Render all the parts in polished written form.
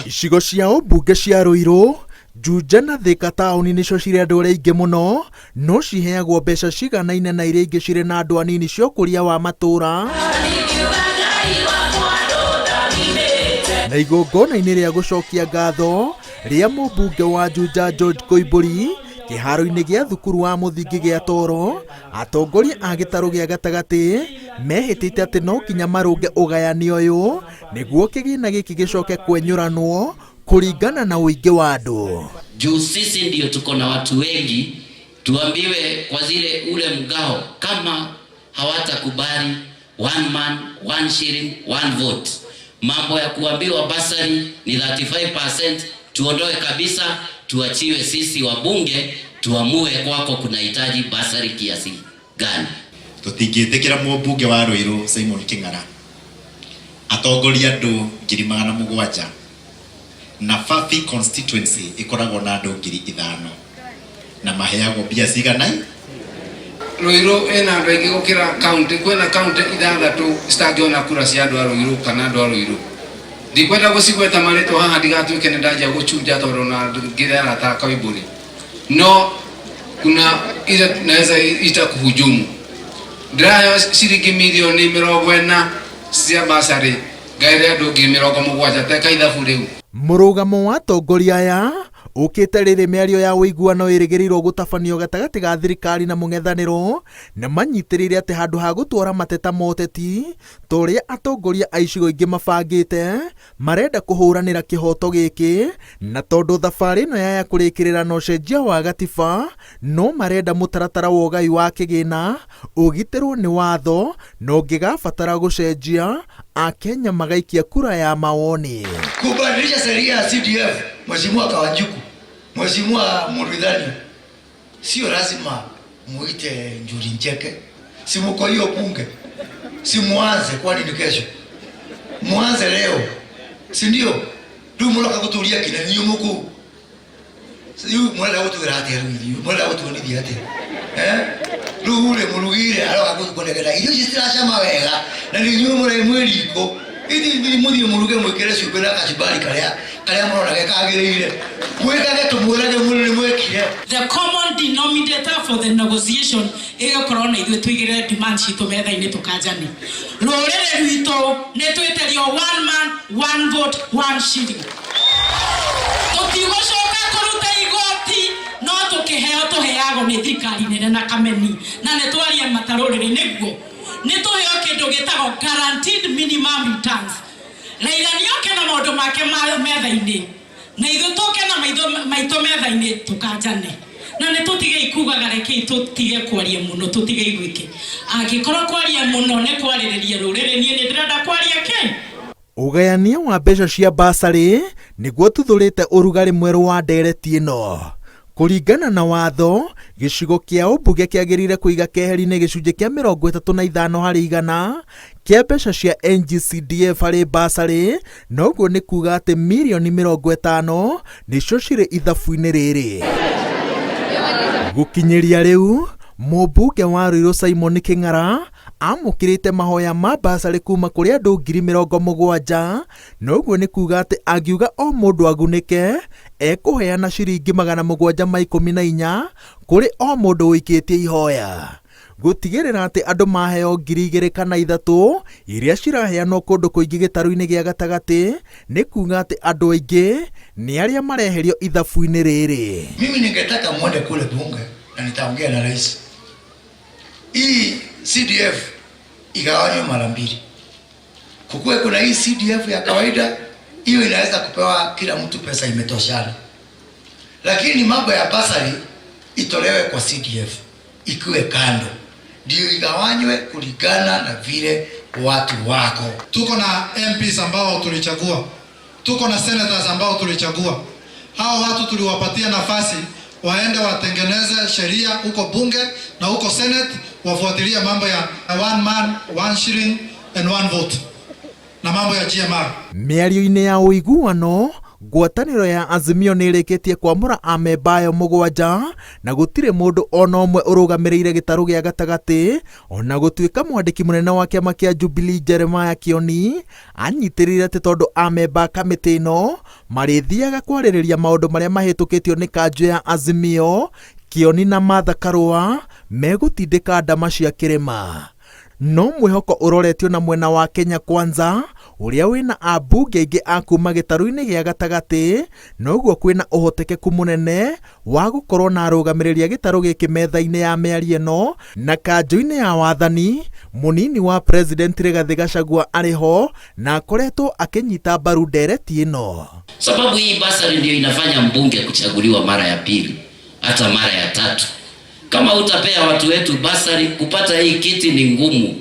Icigo cia ũmbunge cia Ruiru, Juja na Thika taũni nĩcio cirĩ andũ arĩa aingĩ mũno, no ciheagwo mbeca ciganaine na iria ingĩ cirĩ na andũ anini cia ũkũria wa matũũra. Na igongona-inĩ rĩa gũcokia ngatho rĩa mũmbunge wa Juja George Koimbũri kĩharo-inĩ gĩa thukuru wa mũthingi gĩa Toro, atongoria a gĩtarũ gĩa gatagatĩ mehĩtĩte atĩ no nginya marũnge ũgayani ũyũ nĩguo kĩgĩna gĩkĩ gĩcoke kwenyũranwo kũringana na ũingĩ wa andũ. Juu sisi ndio tuko na watu wengi, tuambiwe kwa zile ule mgao, kama hawatakubali one man one shilling one vote, mambo ya kuambiwa basari ni 35% tuondoe kabisa, tuachiwe sisi wabunge tuamue kwako kunahitaji basari kiasi gani. Tũtingĩtĩkĩra mũmbunge wa Ruiru Simon King'ara atongoria andũ 700,000 na Fafi constituency ĩkoragwo na andũ 5,000 na maheagwo mbia cigana. Ruiru ĩna andũ aingĩ gũkĩra kaunti. Kwĩna kaunti ithathatũ citangĩona kura cia andũ a Ruiru kana andũ a Ruiru. Ndikwenda gũcigweta marĩtwa haha ndigatuĩke nĩ ndanjia gũchunja tondũ na ngĩre arata Koimbũri, no kuna ile naweza ita kuhujumu. Ndĩraheo ciringi mirioni 40 cia basarĩ, ngaĩre andũ 70,000, teka ithabu rĩu. Mũrũgamo wa atongoria aya ũkĩte rĩrĩ mĩario ya ũiguano ĩrĩgĩrĩirwo gũtabanio gatagatĩ ga thirikari na mũng'ethanĩro, na manyitĩrĩire atĩ handũ ha gũtwara mateta ma ũteti ta ũrĩa atongoria a icigo ingĩ mabangĩte, marenda kũhũranĩra kĩhoto gĩkĩ, na tondũ thabarĩ ĩno yaya kũrĩkĩrĩra na ũcenjia wa gatiba, no marenda mũtaratara wa ũgai wa kĩgĩna ũgitĩrwo nĩ watho, na ũngĩgabatara gũcenjia, Akenya magaikia kura ya mawoni. Kubadilisha sheria ya CDF, Mheshimiwa Kawanjiku, Mheshimiwa Murithani, sio lazima muite Njuri Ncheke, si muko hiyo bunge, si muanze, kwani ni kesho? Muanze leo, si ndio? Rĩu mũroka gũtũria nginya inyuĩ mũkũu. Rĩu mũrenda gũtwĩra atĩa? Rĩu ithuĩ mũrenda gũtuonithia atĩa? Eh? Rĩu rĩ, mũrugire aroka kũnegena irio ici citiracama wega, na nĩ inyuĩ mũrĩ mwĩ riko. Ithuĩ mũthiĩ mũruge, mwĩkĩre cumbĩ na kachumbari karĩa karĩa mũrona ge kagĩrĩire, mwĩkage, tũmwĩrage mũrĩ nĩ mwĩkire. The common denominator for the negotiation ĩgũkorwo na ithuĩ tũigĩrĩre demand citũ metha-inĩ, tũkanjane. Rũrĩrĩ rwitũ nĩ twĩtĩrio one man, one vote, one shilling. Tũtigũcoka kũruta igoti, no tũkĩheo tũheagwo nĩ thirikari nene na kameni, na nĩ twarie matarũrĩrĩ nĩguo nĩ tũheo kĩndũ gĩtagwo guaranteed minimum returns. Raila nĩoke na maũndũ make ma metha-inĩ, na ithuĩ tũke na maitho maitũ metha-inĩ, tũkanjane. Na nĩ tũtigei kugaga, rekei tũtige kwaria mũno, tũtige gwĩke. Angĩkorwo kwaria mũno nĩ kwarĩrĩria rũrĩrĩ, niĩ nĩ ndĩrenda kwaria kĩ. Ũgayania wa mbeca cia basarĩ nĩguo tuthũrĩte ũrugarĩ mwerũ wa ndereti ĩno. Kũringana na watho, gĩcigo kĩa ũmbunge kĩagĩrĩire kũiga keheri-inĩ gĩcunjĩ kĩa 35% kĩa mbeca cia NGCDF harĩ basarĩ, na ũguo nĩ kuga atĩ mirioni 50 nĩcio cirĩ ithabu-inĩ rĩrĩ. Gũkinyĩria rĩu, mũmbunge wa Ruiru Simon King'ara amũkĩrĩte mahoya ma basarĩ kuma kũrĩ andũ 70,000, na ũguo nĩ kuga atĩ angiuga o mũndũ agunĩke, ekũheana ciringi 714 kũrĩ o mũndũ ũikĩtie ihoya. Gũtigĩrĩra atĩ andũ maheo 2,000 kana 3,000 iria ciraheanwo kũndũ kũingĩ gĩtarũ-inĩ gĩa gatagatĩ, nĩ kuga atĩ andũ aingĩ nĩ arĩa mareherio ithabu-inĩ rĩrĩ. Mimi ningetaka muende kule bunge na nitaongea na rais. Hii CDF igawanywe mara mbili. Kukuwe kuna hii CDF ya kawaida, hiyo inaweza kupewa kila mtu pesa imetoshana. Lakini mambo ya basari itolewe kwa CDF, ikiwe kando, ndio igawanywe kulingana na vile watu wako. Tuko na MPs ambao tulichagua, tuko na senators ambao tulichagua. Hao watu tuliwapatia nafasi waende watengeneze sheria huko bunge na huko Senate, wafuatilie mambo ya one man, one shilling and one vote na mambo ya GMR. Mĩario-inĩ ya ũiguano. Ngwatanĩro ya Azimio nĩ ĩrĩkĩtie kwamũra amemba ayo mũgwanja na gũtirĩ mũndũ ona ũmwe ũrũgamĩrĩire gĩtarũ gĩa gatagatĩ, ona gũtuĩka mwandĩki mũnene wa kĩama kĩa Jubilee Jeremiah Kioni anyitĩrĩire atĩ tondũ amemba a kamĩtĩ ĩno marĩthiaga kwarĩrĩria maũndũ marĩa mahĩtũkĩtio nĩ kanjũ ya Azimio, Kioni na Martha Karũa megũtindĩka ndama cia kĩrĩma. No mwĩhoko ũroretio na mwena wa Kenya Kwanza ũrĩa wĩna ambunge aingĩ a kuma gĩtarũ-inĩ gĩa gatagatĩ, noguo kwĩna ũhotekeku mũnene wa gũkorwo na arũgamĩrĩri a gĩtarũ gĩkĩ metha-inĩ ya mĩario ĩno na kanjũ-inĩ ya wathani. Mũnini wa President Rigathĩ Gachagua arĩ ho na akoretwo akĩnyita mbaru ndereti ĩno. Sababu hii basari ndio inafanya mbunge kuchaguliwa mara ya pili hata mara ya tatu. Kama utapea watu wetu basari, kupata hii kiti ni ngumu.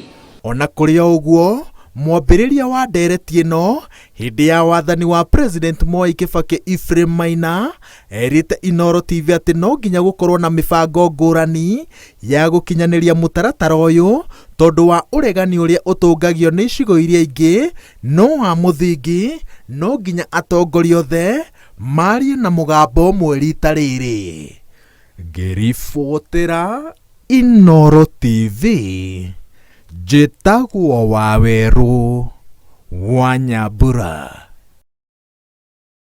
Ona kũrĩ o ũguo, mwambĩrĩria wa ndereti ĩno hĩndĩ ya wathani wa President Mwai Kibaki Ephraim Maina erĩte Inooro TV atĩ no nginya gũkorwo na mĩbango ngũrani ya gũkinyanĩria mũtaratara ũyũ tondũ wa ũregani ũrĩa ũtũngagio nĩ icigo iria ingĩ, no wa mũthingi no nginya atongoria othe marie na mũgambo ũmwe rita rĩrĩ. Ngĩribotera Inooro TV njĩtagwo Wawerũ wa Nyambura.